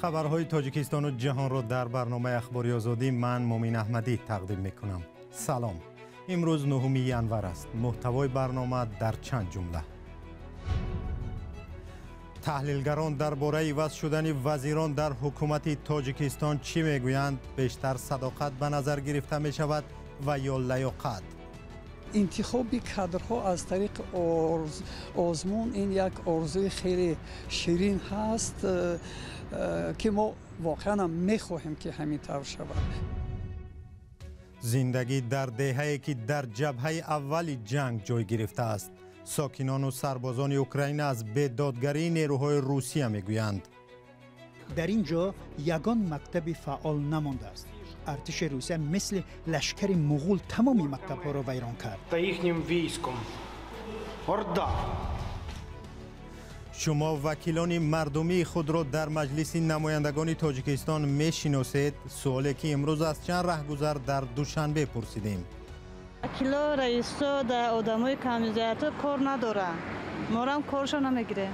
Хабарҳои Тоҷикистону ҷаҳонро дар барномаи Ахбори Озодӣ ман Мумин Аҳмадӣ тақдим мекунам. Салом. Имрӯз 9 январ аст. Муҳтавои барнома дар чанд ҷумла. Таҳлилгарон дар бораи иваз шудани вазирон дар ҳукумати Тоҷикистон чӣ мегӯянд? Бештар садоқат ба назар гирифта мешавад ва ё лаёқат? Интихоби кадрҳо аз тариқи озмун ин як орзуи хеле ширин ҳаст, ки мо воқеан ҳам мехоҳем, ки ҳамин тавр шавад. Зиндагӣ дар деҳае, ки дар ҷабҳаи аввали ҷанг ҷой гирифтааст. Сокинону сарбозони Украина аз бедодгарии нерӯҳои Русия мегӯянд. Дар ин ҷо ягон мактаби фаъол намондааст. Артиши Русия мисли лашкари муғул тамоми мактабҳоро вайрон кард. Та їхнім військом. Орда. Шумо вакилони мардумии худро дар Маҷлиси намояндагони Тоҷикистон мешиносед? Суоле, ки имрӯз аз чанд раҳгузар дар Душанбе пурсидем. Вакило, раисо да одамои камизиятҳо кор надоранд, морам коршо намегирем.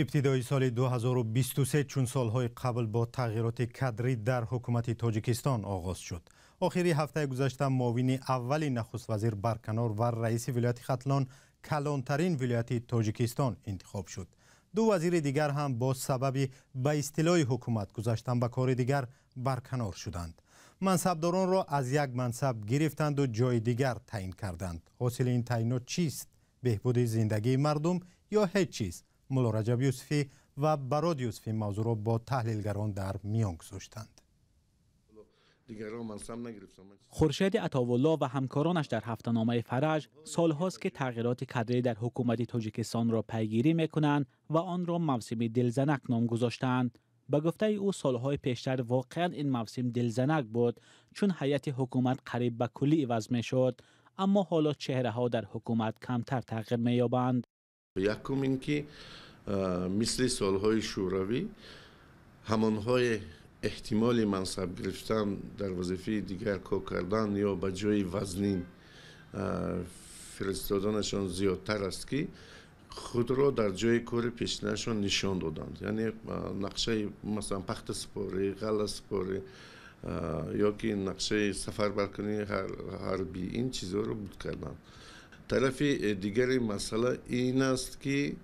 Ибтидои соли 2023 чун солҳои қабл бо тағйироти кадрӣ дар ҳукумати Тоҷикистон оғоз шуд. Охири ҳафтаи гузашта муовини аввали нахуствазир барканор ва раиси вилояти Хатлон, калонтарин вилояти Тоҷикистон, интихоб шуд. Ду вазири дигар ҳам бо сабаби ба истилоҳи ҳукумат гузаштан ба кори дигар барканор шуданд. Мансабдоронро аз як мансаб гирифтанду ҷои дигар таъин карданд. Ҳосили ин таъинот чист? Беҳбуди зиндагии мардум ё ҳеҷ чиз? Мулло Раҷаб Юсуфӣ ва Барод Юсуфӣ мавзӯъро бо таҳлилгарон дар миён гузоштанд. Хуршеди Атовулло ва ҳамкоронаш дар ҳафтаномаи Фараҷ солҳост, ки тағйироти кадрӣ дар ҳукумати Тоҷикистонро пайгирӣ мекунанд ва онро мавсими дилзанак ном гузоштаанд. Ба гуфтаи ӯ, солҳои пештар воқеан ин мавсим дилзанак буд, чун ҳайати ҳукумат қариб ба куллӣ иваз мешуд, аммо ҳоло чеҳраҳо дар ҳукумат камтар тағйир меёбанд. Якум ин ки мисли солҳои Шӯравӣ ҳамонҳое эҳтимоли мансаб гирифтан, дар вазифаи дигар кор кардан ё ба ҷои вазнин фиристоданашон зиёдтар аст, ки худро дар ҷои кори пешинашон нишон доданд. Яъне нақшаи, масалан, пахтасупорӣ, ғалласупорӣ ё ки нақшаи сафарбаркунии ҳарбӣ, ин чизҳоро буд карданд. Тарафи дигари масъала ин аст, ки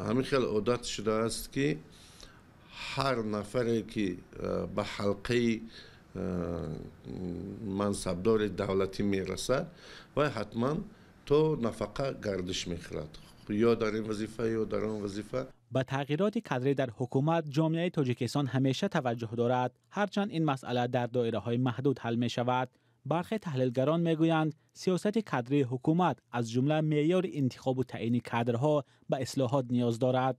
ҳамин хел одат шудааст, ки ҳар нафаре, ки ба ҳалқаи мансабдори давлатӣ мерасад, вай ҳатман то нафақа гардиш мехӯрад, ё дар ин вазифа, ё дар он вазифа. Ба тағйироти кадрӣ дар ҳукумат ҷомеаи Тоҷикистон ҳамеша таваҷҷӯҳ дорад, ҳарчанд ин масъала дар доираҳои маҳдуд ҳал мешавад. Бархе таҳлилгарон мегӯянд, сиёсати кадрии ҳукумат, аз ҷумла меъёри интихобу таъини кадрҳо, ба ислоҳот ниёз дорад.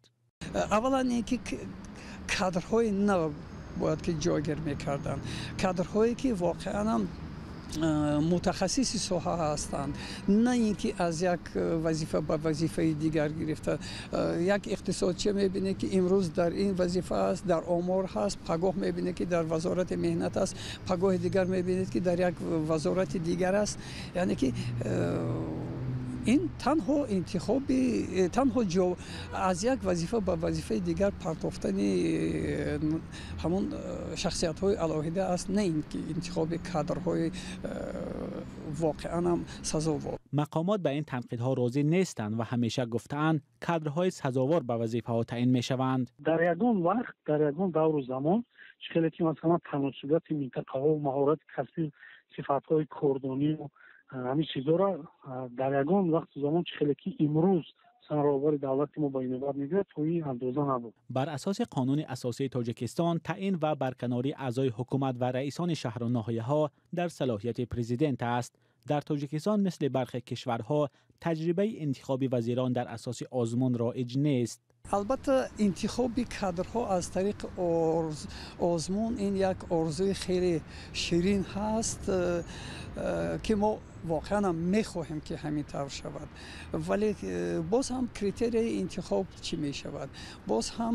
Аввалан ин ки кадрҳои нав бояд ки ҷойгир мекарданд, кадрҳое, ки воқеан ҳам мутахассиси соҳа ҳастанд, на ин ки аз як вазифа ба вазифаи дигар гирифта. Як иқтисодчия мебинед, ки имрӯз дар ин вазифа аст, дар омор ҳаст, пагоҳ мебинед, ки дар вазорати меҳнат аст, пагоҳи дигар мебинед, ки дар як вазорати дигар аст. Яъне ки ин танҳо интихоби, танҳо ҷо аз як вазифа ба вазифаи дигар партофтани ҳамон шахсиятҳои алоҳида аст, на ин ки интихоби кадрҳои воқеан ҳам сазовор. Мақомот ба ин танқидҳо розӣ нестанд ва ҳамеша гуфтаанд, кадрҳои сазовор ба вазифаҳо таъин мешаванд. Дар ягон вақт, дар ягон давру замон чӣ хеле ки, масалан, таносубияти минтақаҳо, маҳорати касбӣ, сифатҳои кордонию ҳамин чизҳоро дар ягон вақту замон, чӣ хеле ки имрӯз роҳбари давлати мо ба инобат мегирад, то ин андоза набуд. Бар асоси қонуни асосии Тоҷикистон, таъин ва барканории аъзои ҳукумат ва раисони шаҳру ноҳияҳо дар салоҳияти президент аст. Дар Тоҷикистон, мисли бархе кишварҳо, таҷрибаи интихоби вазирон дар асоси озмун роиҷ нест. Албатта, интихоби кадрҳо аз тариқи озмун ин як орзуи хеле ширин ҳаст, ки мо воқеан ҳам мехоҳем, ки ҳамин тавр шавад, вале боз ҳам критерияи интихоб чӣ мешавад? Боз ҳам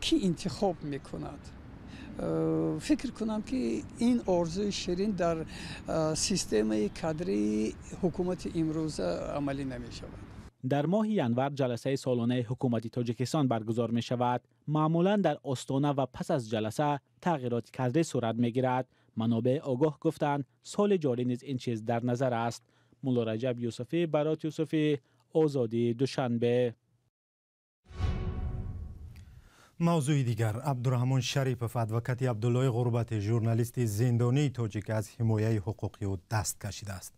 кӣ интихоб мекунад? Фикр кунам, ки ин орзуи ширин дар системаи кадрии ҳукумати имрӯза амалӣ намешавад. Дар моҳи январ ҷаласаи солонаи ҳукумати Тоҷикистон баргузор мешавад. Маъмулан дар остона ва пас аз ҷаласа тағйироти кадрӣ сурат мегирад. Манобеи огоҳ гуфтанд, соли ҷорӣ низ ин чиз дар назар аст. Мулло Раҷаб Юсуфӣ, Барот Юсуфӣ, Озодӣ, Душанбе. Мавзӯи дигар. Абдураҳмон Шарипов, адвокати Абдуллои Ғурбатӣ, журналисти зиндонии тоҷик, аз ҳимояи ҳуқуқи ӯ даст кашидааст.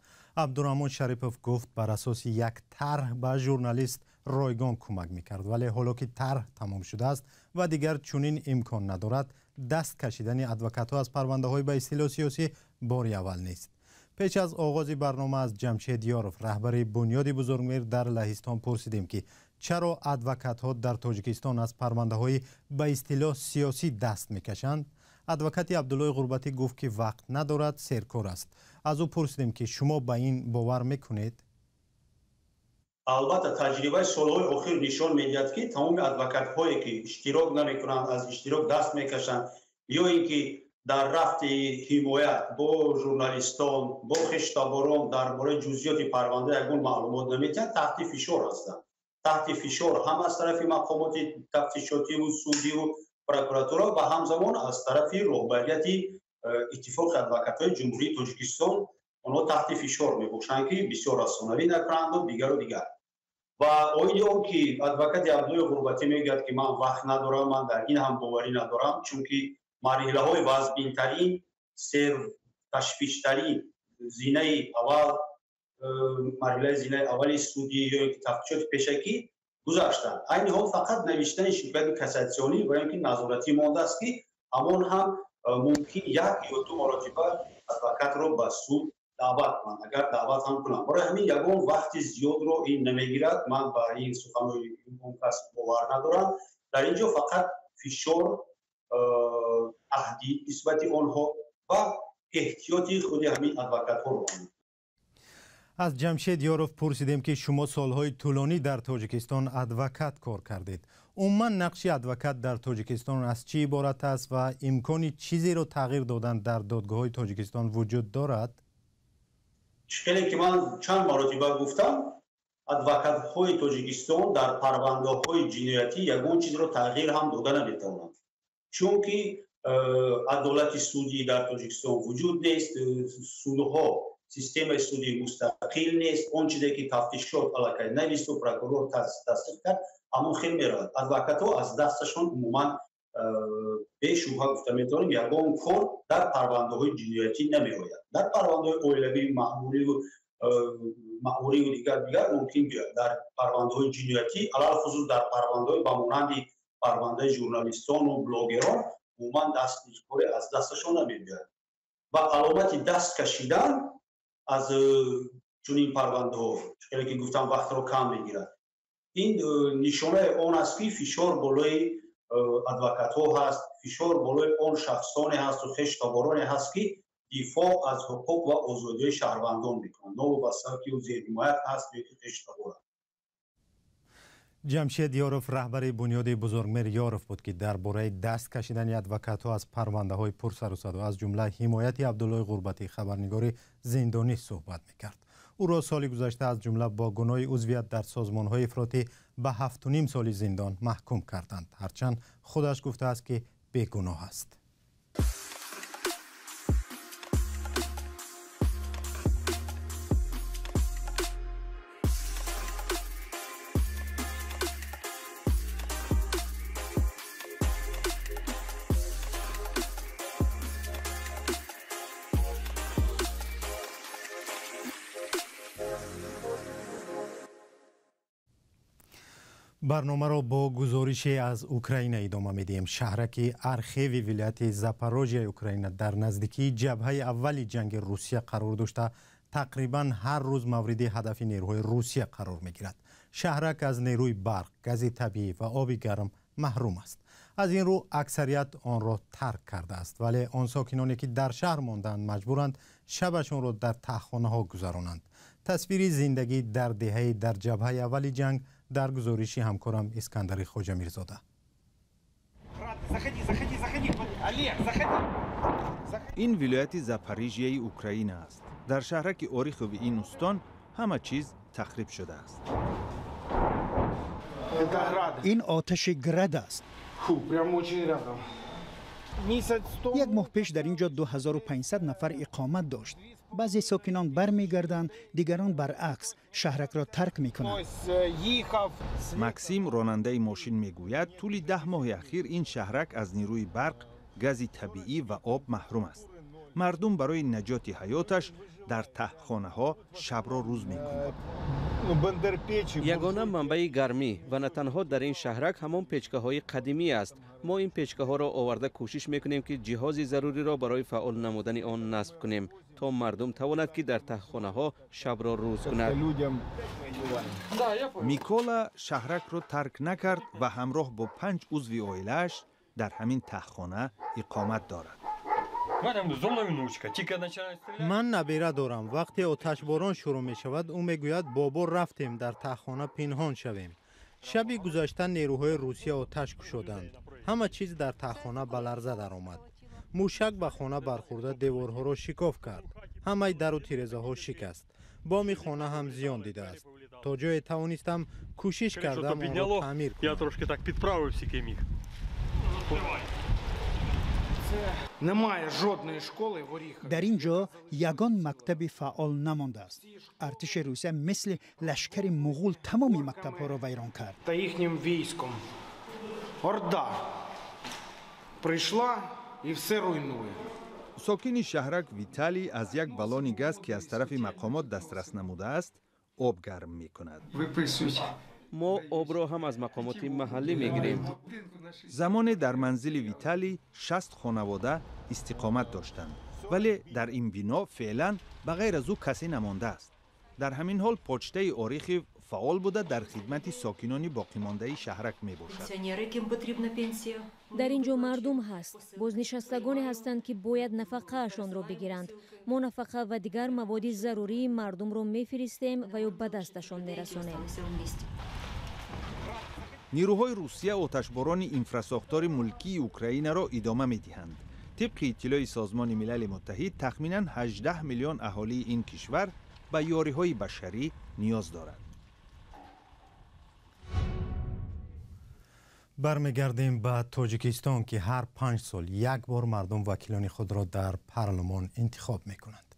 Абдураҳмон Шарипов гуфт, бар асоси як тарҳ ба журналист ройгон кӯмак мекард, вале ҳоло ки тарҳ тамом шудааст ва дигар чунин имкон надорад, даст кашидани адвокатҳо аз парвандаҳои ба истилоҳ сиёсӣ бори аввал нест. Пеш аз оғози барнома аз Ҷамшед Ёров, раҳбари Бунёди Бузургмир дар Лаҳистон, пурсидем, ки чаро адвокатҳо дар Тоҷикистон аз парвандаҳои ба истилоҳ сиёсӣ даст мекашанд. Адвокати Абдуллои Ғурбатӣ гуфт, ки вақт надорад, серкор аст. Аз ӯ пурсидем, ки шумо ба ин бовар мекунед? Албатта, таҷрибаи солҳои охир нишон медиҳад, ки тамоми адвокатҳое, ки иштирок намекунанд, аз иштирок даст мекашанд, ё ин ки дар рафти ҳимоят бо журналистон, бо хештаборон дар бораи ҷузъиёти парванда ягон маълумот намедиҳанд, таҳти фишор ҳастанд. Таҳти фишор ҳам аз тарафи мақомоти тафтишотиву судиву прокуратура ва ҳамзамон аз тарафи роҳбарияти Иттифоқи адвокатҳои Ҷумҳурии Тоҷикистон онҳо таҳти фишор мебошанд, ки бисёр расонавӣ накунанду дигару дигар. Ва оиди он ки адвокати Абдуллои Ғурбатӣ мегӯяд, ки ман вақт надорам, ман дар ин ҳам боварӣ надорам, чунки марҳилаҳои вазбинтарин, серташвиштарин зинаи аввал, марҳилаи зинаи аввали судӣ ё ки тафтишоти пешакӣ гузаштанд. Айни ҳол фақат навиштани шикояти кассатсионӣ ва ё ки назоратӣ мондааст, ки ҳамон ҳам мумкин як ё ду маротиба адвокатро ба суд даъват кунанд, агар даъват ҳам кунанд. Барои ҳамин ягон вақти зиёдро ин намегирад. Ман ба ин суханои он кас бовар надорам. Дар ин ҷо фақат фишор, таҳдид нисбати онҳо ва эҳтиёти худи ҳамин адвокатҳоро. Аз Ҷамшед Ёров пурсидем, ки шумо солҳои тӯлонӣ дар Тоҷикистон адвокат кор кардед. Умуман нақши адвокат дар Тоҷикистон аз чӣ иборат аст ва имкони чизеро тағйир додан дар додгоҳҳои Тоҷикистон вуҷуд дорад? Хеле ки ман чанд маротиба гуфтам, адвокатҳои Тоҷикистон дар парвандаҳои ҷиноятӣ ягон чизро тағйир ҳам дода наметавонанд, чунки адолати судӣ дар Тоҷикистон вуҷуд нест, судҳо, системаи судӣ мустақил нест. Он чизе ки тафтишот аллакай нависту прокурор тасдиқ кард, ҳамон хел меравад. Адвокатҳо аз дасташон умуман бешубҳа гуфта метавонем, ягон кор дар парвандаҳои ҷиноятӣ намеояд. Дар парвандаҳои оилавӣ, маъмуриву дигар дигар мумкин биёяд. Дар парвандаҳои ҷиноятӣ, алалхусус дар парвандаҳои ба монанди парвандаи журналистону блогерон, умуман даст коре аз дасташон намебиёяд. Ва аломати даст кашидан аз чунин парвандаҳо, хеле ки гуфтам, вақтро кам мегирад, ин нишонаи он аст, ки фишор болои адвокатҳо ҳаст, фишор болои он шахсоне ҳасту хештабороне ҳаст, ки дифоъ аз ҳуқуқ ва озодиҳои шаҳрвандон мекунанд, новобаста ки ӯ зерҳимоят ҳаст ё ки хештабор аст. Ҷамшед Ёров, раҳбари Бунёди Бузургмир Ёров буд, ки дар бораи даст кашидани адвокатҳо аз парвандаҳои пурсарусадо, аз ҷумла ҳимояти Абдуллои Ғурбатӣ, хабарнигори зиндонӣ, суҳбат мекард. Ӯро соли гузашта аз ҷумла бо гуноҳи узвият дар созмонҳои ифротӣ ба 7,5 соли зиндон маҳкум карданд, ҳарчанд худаш гуфтааст, ки бегуноҳ аст. Барномаро бо гузорише аз Украина идома медиҳем. Шаҳраки Археви вилояти Запорожияи Украина дар наздикии ҷабҳаи аввали ҷанги Русия қарор дошта, тақрибан ҳар рӯз мавриди ҳадафи нерӯҳои Русия қарор мегирад. Шаҳрак аз нерӯи барқ, гази табиӣ ва оби гарм маҳрум аст. Аз ин рӯ аксарият онро тарк кардааст, вале он сокиноне, ки дар шаҳр мондаанд, маҷбуранд шабашонро дар таҳхонаҳо гузаронанд. Тасвири зиндагӣ дар деҳаи дар ҷабҳаи аввали ҷанг дар гузориши ҳамкорам Искандари Хоҷамирзода. Ин вилояти Запорижияи Украина аст. Дар шаҳраки Орихови ин устон ҳама чиз тахриб шудааст. Ин оташи град аст. Як моҳ пеш дар ин ҷо 2500 нафар иқомат дошт. Баъзе сокинон бармегарданд, дигарон баръакс шаҳракро тарк мекунанд. Максим, ронандаи мошин, мегӯяд, тӯли 10 моҳи ахир ин шаҳрак аз нерӯи барқ, гази табиӣ ва об маҳрум аст. Мардум барои наҷоти ҳаёташ дар таҳхонаҳо шабро рӯз мекунад. Ягона манбаи гармӣ ва на танҳо дар ин шаҳрак ҳамон печкаҳои қадимӣ аст. Мо ин печкаҳоро оварда кӯшиш мекунем, ки ҷиҳози заруриро барои фаъол намудани он насб кунем, то мардум тавонад, ки дар таҳхонаҳо шабро рӯз кунад. Микола шаҳракро тарк накард ва ҳамроҳ бо 5 узви оилааш дар ҳамин таҳхона иқомат дорад. Ман набера дорам. Вақте оташборон шурӯъ мешавад, ӯ мегӯяд: бобо, рафтем дар таҳхона пинҳон шавем. Шаби гузашта нерӯҳои Русия оташ кушоданд. Ҳама чиз дар таҳхона ба ларза даромад. Мушак ба хона бархӯрда деворҳоро шикоф кард. Ҳамаи дару тирезаҳо шикаст. Боми хона ҳам зиён дидааст. То ҷое тавонистам, кӯшиш кардам онро таъмир кунам. Дар ин ҷо ягон мактаби фаъол намондааст. Артиши Русия мисли лашкари муғул тамоми мактабҳоро вайрон кард. Та їхнім військом. Орда прийшла і все руйнує. Сокини шаҳрак Виталий аз як баллони газ, ки аз тарафи мақомот дастрас намудааст, об гарм мекунад. Мо обро ҳам аз мақомоти маҳаллӣ мегирем. Замоне дар манзили Виталий 60 хонавода истиқомат доштанд, вале дар ин бино феълан ба ғайр аз ӯ касе намондааст. Дар ҳамин ҳол почтаи Орихив фаъол буда, дар хидмати сокинони боқимондаи шаҳрак мебошад. Дар ин ҷо мардум ҳаст, бознишастагоне ҳастанд, ки бояд нафақаашонро бигиранд. Мо нафақа ва дигар маводи зарурии мардумро мефиристем ва ё ба дасташон мерасонем. Нерӯҳои Русия оташборони инфрасохтори мулкии Украинаро идома медиҳанд. Тибқи иттилои Созмони Милали Муттаҳид, тахминан 18 миллион аҳолии ин кишвар ба ёриҳои башарӣ ниёз дорад. Бармегардем ба Тоҷикистон, ки ҳар 5 сол як бор мардум вакилони худро дар парлумон интихоб мекунанд.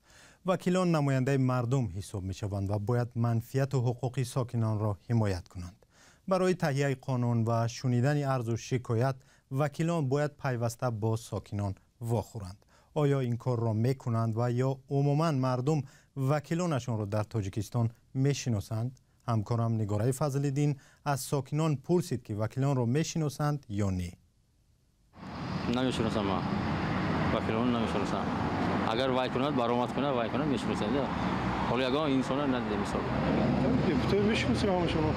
Вакилон намояндаи мардум ҳисоб мешаванд ва бояд манфиату ҳуқуқи сокинонро ҳимоят кунанд. Барои таҳияи қонун ва шунидани арзу шикоят вакилон бояд пайваста бо сокинон вохӯранд. Оё ин корро мекунанд ва ё умуман мардум вакилонашонро дар Тоҷикистон мешиносанд? Ҳамкорам Нигораи Фазлиддин аз сокинон пурсид, ки вакилонро мешиносанд ё не. Намешиносам ман. Вакилонро намешиносам. Агар вай кунад, баромад кунад, вай кунад, мешиносам. Ҳоло ягон инсонро надидем мисол. Депутат мешиносем ҳамашонро.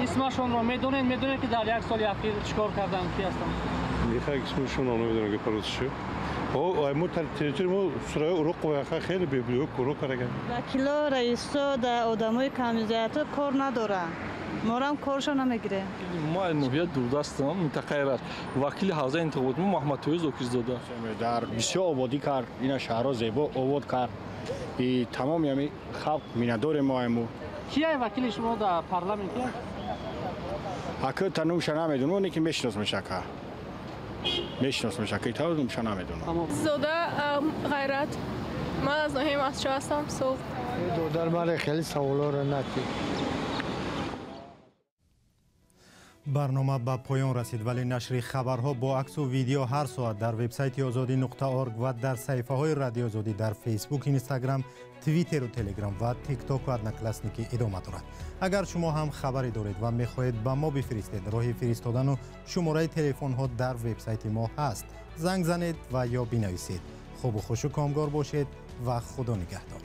Исмашонро медонед, медонед, ки дар як соли ахир чӣ кор карданд, ки ҳастанд? Нихай исмашонро намедонам, ки парвоз. Мо территория мо сураи уруқ ва хеле беблюк уруқ карда. Вакило, раисо да одамои камизияту кор надоранд. Морам коршо намегирем. Мо ноҳияи дурдастам, минтақаи Рашт. Вакили ҳавзаи интихоботи мо Маҳмадтоир Зокирзода. Дар бисёр ободӣ кард, ина шаҳрро зебо обод кард. И тамоми ҳами халқ миннатдори мо ему. Кияй вакили шумо дар парламент? Ака та нумша намедонам, оне ки мешиносмеш ака. Мешиносмеш ака, та нумша намедонам. Зода Ғайрат. Ман аз ноҳияи Мастчоҳ ҳастам. Суғд. Додар ман хеле саволоро натид. Барнома ба поён расид, вале нашри хабарҳо бо аксу видео ҳар соат дар вебсайти озодӣ.орг ва дар саҳифаҳои Радиои Озодӣ дар Фейсбук, Инстаграм, Твиттеру Телеграм ва Тиктоку Одноклассники идома дорад. Агар шумо ҳам хабаре доред ва мехоҳед ба мо бифиристед, роҳи фиристодану шумораи телефонҳо дар вебсайти мо ҳаст. Занг занед ва ё бинависед. Хубу хушу комгор бошед ва Худо нигаҳдор.